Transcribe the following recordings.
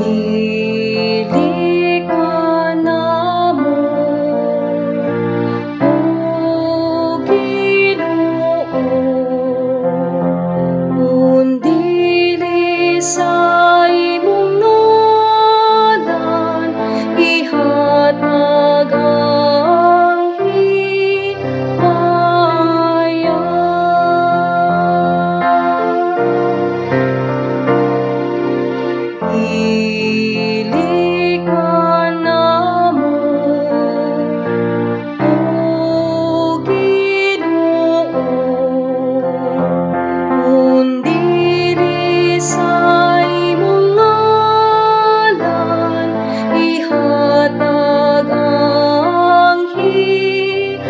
Dili ka namo, O Ginoo, kung dili sa imong ngalan ihatag ang himaya. Dili ka namo, O Ginoo, kung dili sa imong ngalan ihatag ang himaya.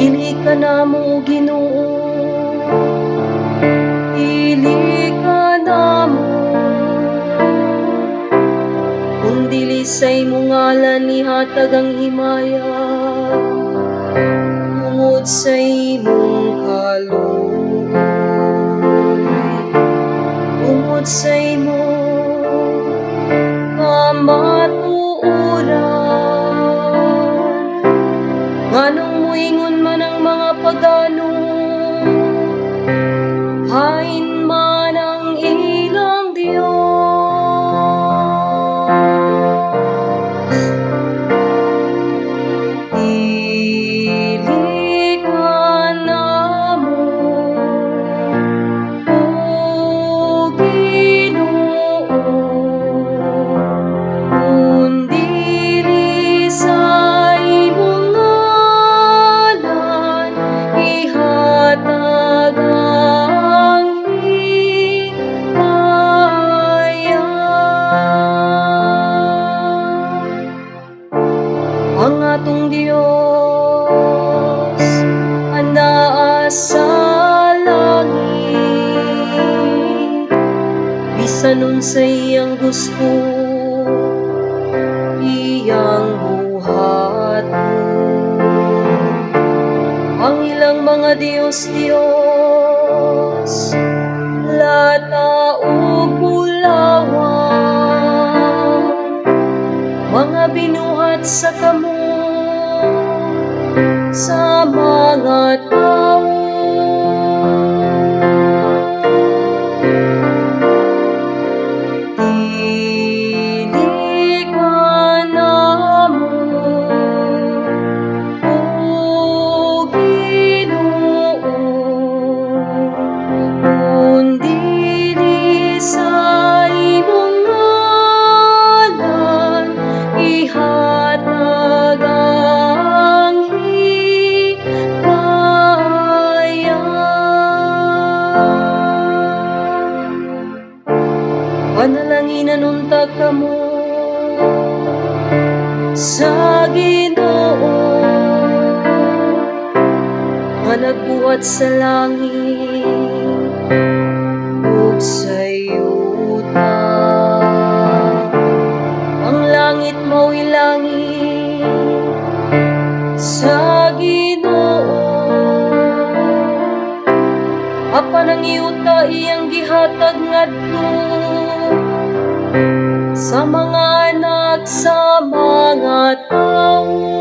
Dili ka namo, Ginoo, dili ka namo, kung dili sa imong ngalan ihatag ang himaya, tungod sa imong kaluoy, tungod sa imong kamatuoran. Nganong muingon man ang mga pagano, "Hain man ang ilang Dios?" Dili ka namo, O Ginoo, kung dili sa imong ngalan ihatag ang himaya. Ang atong Dios anaa sa langit, bisan unsa iyang gusto iyang buhaton. Ang ilang mga diyos-diyos, lata ug bulawan, mga binuhat sa kamot sa mga tawo. Dili ka namo, O Ginoo, kung dili sa imong ngalan ihatag ang himaya. Panalanginan unta kamo sa Ginoo nga nagbuhat sa langit ug sa yuta. Ang langit mao'y langit sa Ginoo, apan ang yuta iyang gihatag ngadto sa mga anak sa mga tawo.